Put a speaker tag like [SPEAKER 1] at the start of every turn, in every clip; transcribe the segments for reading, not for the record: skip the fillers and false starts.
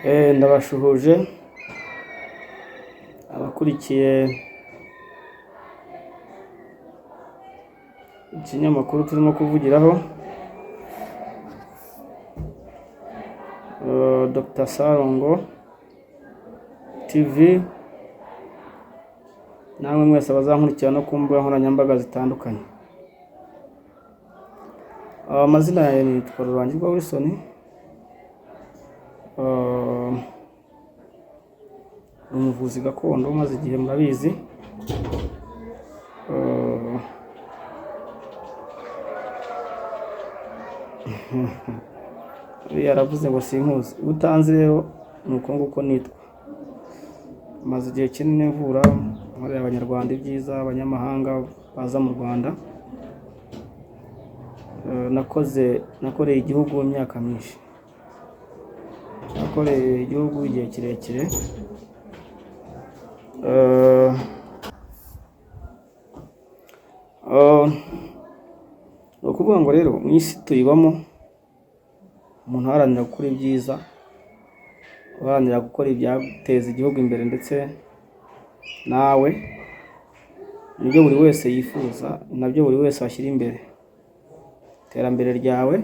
[SPEAKER 1] Ndabashuhuje abakurikiye ikinyamakuru turimo kuvugiraho, Dr Sarongo TV, namwe mwese abazankurikira no ku mbuga nkoranyambaga zitandukanye. Amazina yanjye nitwa Rurangirwa Wilson, ni umuvuzi gakondo umaze igihe murabizi. Uriya yaravuze ngo sinkuzi, utanzi rero ni uko nguko nitwa. Maze igihe kinini mvura, nkorera abanyarwanda ibyiza, abanyamahanga baza mu Rwanda. Nakoze, nakoreye igihugu imyaka myinshi, nakoreye igihugu igihe kirekire. Ni ukuvuga ngo rero mu isi tuyibamo, umuntu aharanira gukora ibyiza, uharanira gukora ibyateza igihugu imbere ndetse nawe, nibyo buri wese yifuza, nabyo buri wese ashyira imbere. Iterambere ryawe,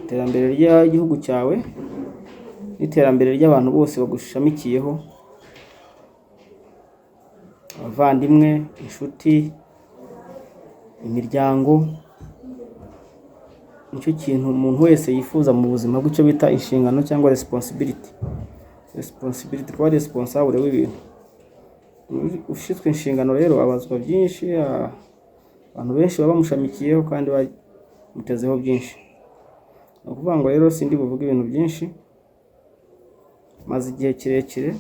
[SPEAKER 1] iterambere ry'igihugu cyawe, n'iterambere ry'abantu bose bagushamikiyeho, abavandimwe, inshuti, imiryango, nicyo kintu umuntu wese yifuza mu buzima bwe, icyo bita inshingano cyangwa responsibility. Responsibility, kuba responsable w'ibintu. Ushinzwe inshingano rero abazwa byinshi, abantu benshi baba bamushamikiyeho kandi bamutezeho byinshi. Ni ukuvuga ngo rero sindi buvuge ibintu byinshi, maze igihe kirekire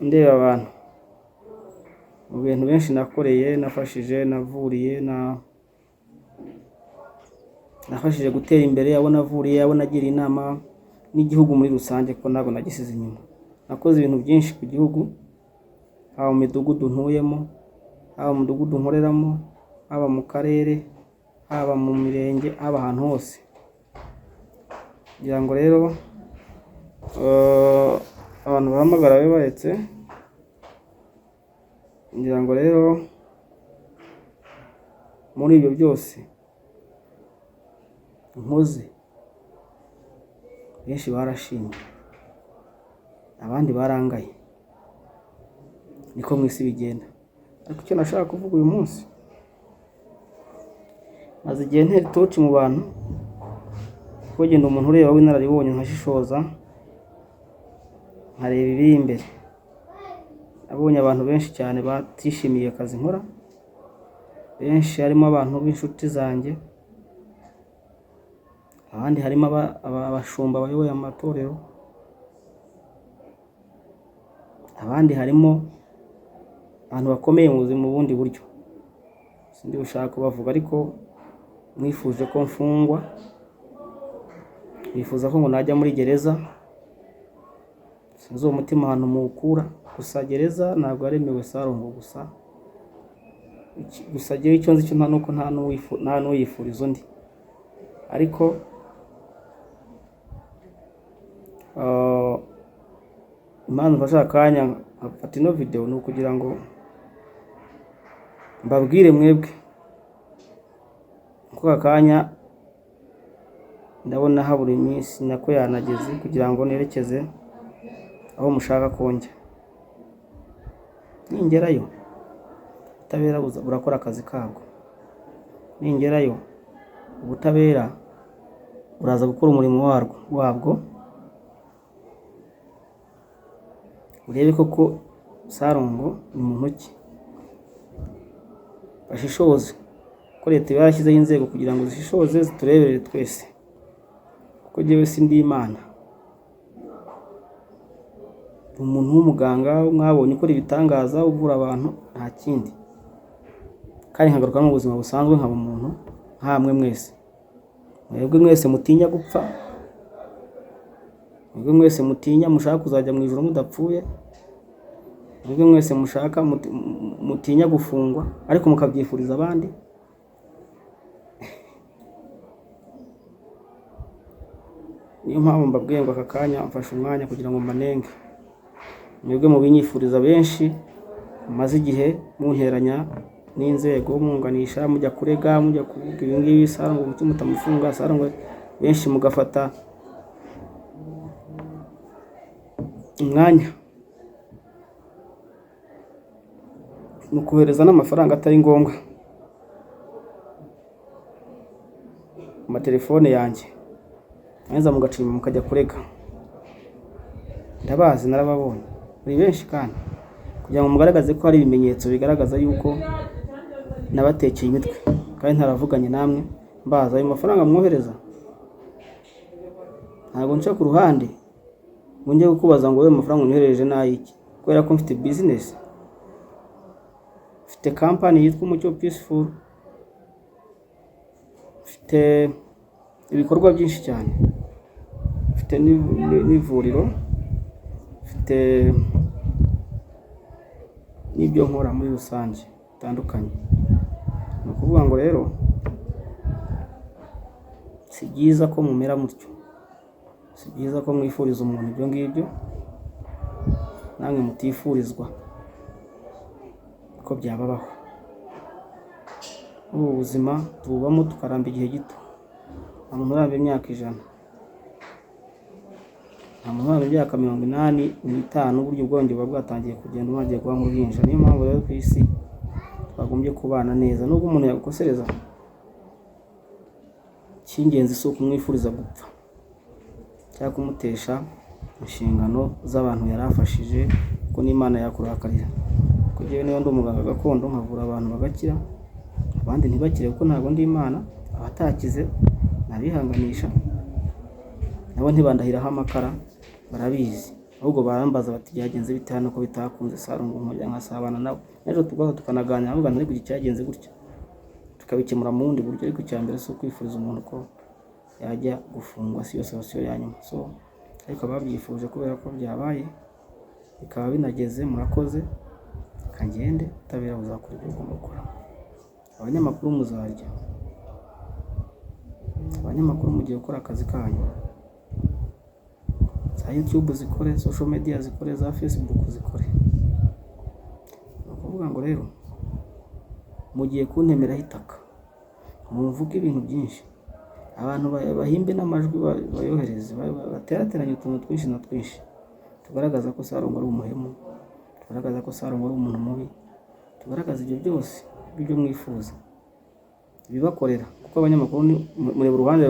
[SPEAKER 1] ndeba abantu mu bintu benshi nakoreye, nafashije, navuriye, nafashije gutera imbere, abo navuriye, abo nagiriye inama, n'igihugu muri rusange ko ntabwo nagisize inyuma. Nakoze ibintu byinshi ku gihugu, haba mu midugudu ntuyemo, haba mu mudugudu nkoreramo, haba mu karere, haba mu mirenge, haba ahantu hose. Ngira ngo rero abantu bahamagara babe baretse, ngira ngo rero muri ibyo byose nkoze, benshi barashimye, abandi barangaye, niko mu isi bigenda. Ariko icyo nashaka kuvuga uyu munsi, maze igihe ntera itoci mu bantu, kuko genda umuntu ureba w'inararibonye nkashishoza, nkareba ibiri imbere. Nabonye abantu benshi cyane batishimiye akazi nkora, benshi harimo abantu b'inshuti zanjye, abandi harimo abashumba bayoboye amatorero, abandi harimo abantu bakomeye mu buzima mu bundi buryo, sindi bushaka kubavuga, ariko mwifuje ko mfungwa, bifuza ko ngo najya muri gereza, sinzi uwo mutima ahantu muwukura. Gusa gereza ntabwo yaremewe Sarongo gusa, gusa jyewe icyo nzi cyo nta nuko nta n'uwiyifuriza undi, ariko impamvu mfashe aka kanya nkafata ino video ni ukugira ngo mbabwire mwebwe ko aka kanya ndabona habura iminsi nako yanageze kugira ngo nerekeze aho mushaka ko njya. Ningerayo ubutabera burakora akazi kabwo, ningerayo ubutabera buraza gukora umurimo wabwo, urebe koko Sarongo ni muntu ki, bashishoze ko leta iba yarashyizeho inzego kugira ngo zishishoze zitureberere twese, kuko jyewe sindi Imana, ni umuntu w'umuganga mwabonye ukora ibitangaza, uvura abantu, nta kindi, kandi nkagaruka mu buzima busanzwe nkaba umuntu nkamwe mwese. Mwebwe mwese mutinya gupfa, mwebwe mwese mutinya mushaka kuzajya mu ijuru mudapfuye, mwebwe mwese mushaka mutinya gufungwa ariko mukabyifuriza abandi. Niyo mpamvu mbabwiye ngo aka kanya mfashe umwanya kugira ngo mbanenge mwebwe mu binyifuriza benshi mumaze igihe munteranya n'inzego, munganisha, mujya kurega, mujya kuvuga ibi ngibi, Sarongo kuki mutamufunga, Sarongo, benshi mugafata umwanya mu kohereza n'amafaranga atari ngombwa mu matelefone yanjye, mwarangiza mugacima mukajya kurega. Ndabazi, narababonye muri benshi, kandi kugira ngo mugaragaze ko hari ibimenyetso bigaragaza yuko nabatekeye imitwe kandi ntaravuganye namwe, mbaza ayo mafaranga mwohereza. Ntabwo nca ku ruhande ngo njye kukubaza ngo wowe amafaranga unyoherereje ni ay'iki, kubera ko mfite bizinesi, mfite kampani yitwa Umucyo Peaceful, mfite ibikorwa byinshi cyane, mfite n'ivuriro, mfite n'ibyo nkora muri rusange bitandukanye. Ni ukuvuga ngo rero si byiza ko mumera mutyo, si byiza ko mwifuriza umuntu ibyo ngibyo namwe mutifurizwa ko byababaho. Ubu buzima tububamo tukaramba igihe gito, nta muntu uramba imyaka 100, nta muntu uramba imyaka 85, burya ubwenge buba bwatangiye kugenda, uba wagiye kuba nk'uruhinja. Niyo mpamvu rero ku isi twagombye kubana neza, nubwo umuntu yagukosereza, icy'ingenzi si ukumwifuriza gupfa cyangwa kumutesha inshingano z'abantu yari afashije, kuko n'Imana yakurakarira. Kuko njyewe niba ndi umuganga gakondo nkavura abantu bagakira, abandi ntibakire kuko ntabwo ndi Imana, abatakize nabihanganisha, nabo ntibandahiraho amakara, barabizi, ahubwo barambaza bati byagenze bite hano ko bitakunze, Sarongo nkongera nkasabana nabo, n'ejo tugaho tukanaganira, nkavuga nti ariko iki cyagenze gutya, tukabikemura mu bundi buryo. Ariko icya mbere si ukwifuriza umuntu ko yajya gufungwa, si yo solution ya nyuma. So ariko ababyifuje kubera ko byabaye bikaba binageze, murakoze, reka ngende, ubutabera buzakora ibyo bugomba gukora. Abanyamakuru muzarya, abanyamakuru mugiye gukora akazi kanyu, za YouTube zikore, social media zikore, za Facebook zikore. Ni ukuvuga ngo rero mugiye kuntemeraho itaka, mumvuge ibintu byinshi, abantu bahimbe n'amajwi bayohereze, baterateranye utuntu twinshi na twinshi tugaragaza ko Sarongo ari umuhemu, tugaragaza ko Sarongo ari umuntu mubi, tugaragaza ibyo byose ibyo mwifuza ibibakorera, kuko abanyamakuru mureba uruhande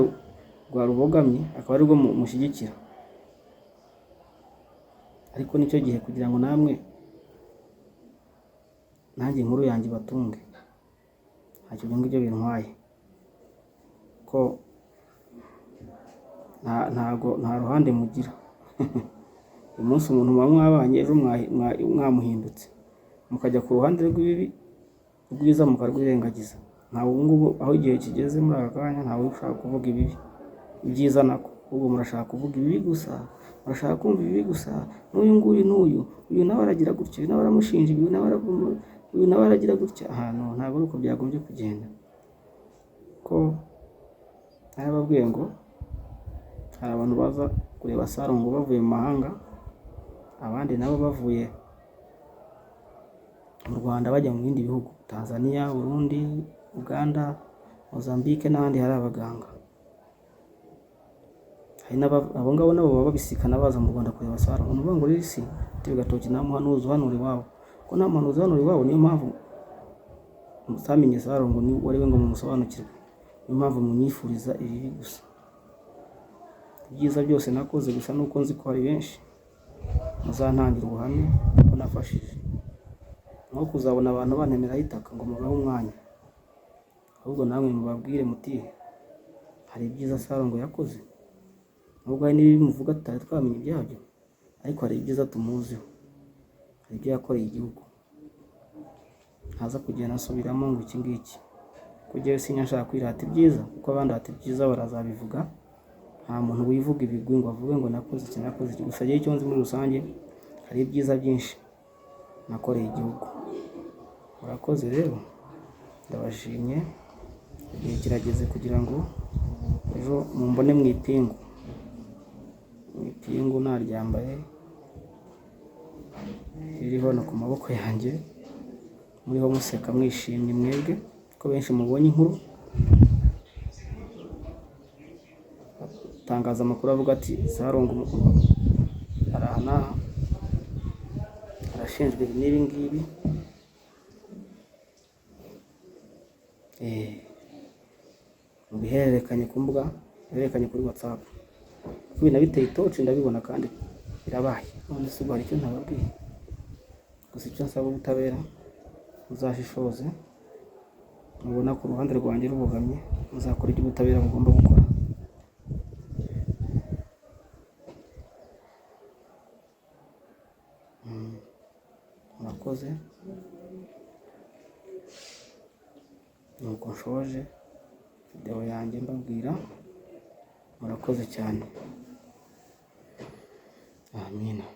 [SPEAKER 1] rwa rubogamye akaba arirwo mushyigikira. Ariko nicyo gihe kugira ngo namwe nanjye inkuru yanjye ibatunge, ntacyo ibyo ngibyo bintwaye, ko ntago nta ruhande mugira. Uyu munsi umuntu muba mwabanye, ejo mwamuhindutse mukajya ku ruhande rw'ibibi, urwiza mukarwirengagiza. Ntawe ubu ngubu aho igihe kigeze muri aka kanya ntawe ushaka kuvuga ibibi, ibyiza nako, ahubwo murashaka kuvuga ibibi gusa, murashaka kumva ibibi gusa, n'uyu nguyu n'uyu, uyu nawe aragira gutya, uyu nawe aramushinja ibi, uyu nawe aragira gutya. Ahantu ntabwo ari uko byagombye kugenda. Ko narababwiye ngo hari abantu baza kureba Sarongo bavuye mu mahanga, abandi nabo bavuye mu Rwanda bajya mu bindi bihugu, Tanzania, Burundi, Uganda, Mozambique n'ahandi hari abaganga. Hari abo ngabo nabo baba babisikana baza mu Rwanda kureba Sarongo. Ni ukuvuga ngo rero isi iteye agatoki, nta muhanuzi uhanura iwabo, kuko nta muhanuzi uhanura iwabo, niyo mpamvu mutamenye Sarongo ni uwo ari we ngo mumusobanukirwe. Niyo mpamvu munyifuriza ibibi gusa. Ibyiza byose nakoze gusa nuko nzi ko hari benshi muzantangira ubuhamya ko nafashije, nko kuzabona abantu bantemeraho itaka ngo mubahe umwanya, ahubwo namwe mubabwire muti hari ibyiza Sarongo yakoze, nubwo hari n'ibibi muvuga tutari twamenya ibyabyo, ariko hari ibyiza tumuziho, hari ibyo yakoreye igihugu. Ntaza kugenda asubiramo ngo iki ngiki, kuko njyewe sinya nshaka kwirata ibyiza, kuko abandi bati ibyiza barazabivuga, nta muntu wivuga ibigwi ngo avuge ngo nakoze iki nakoze iki. Gusa njyewe icyo nzi muri rusange hari ibyiza byinshi nakoreye igihugu. Murakoze rero, ndabashimye, igihe kirageze kugira ngo ejo mumbone mu ipingu. Mu ipingu naryambaye, ririho no ku maboko yanjye, muriho museka mwishimye mwebwe ko benshi mubonye inkuru. Tangaza amakuru avuga ati Sarongo ari aha n'aha, arashinjwa ibi n'ibi ngibi. Mubihererekanye ku mbuga, mubihererekanye kuri WhatsApp. Kuko ibi nabiteye itoci ndabibona kandi birabaye. None se ubwo hari icyo ntababwiye? Gusa icyo nsaba ubutabera, muzashishoze, mubona ku ruhande rwanjye rubogamye, muzakora ibyo ubutabera bugomba gukora. Murakoze, nuko nshoje video yanjye mbabwira, murakoze cyane. Amina.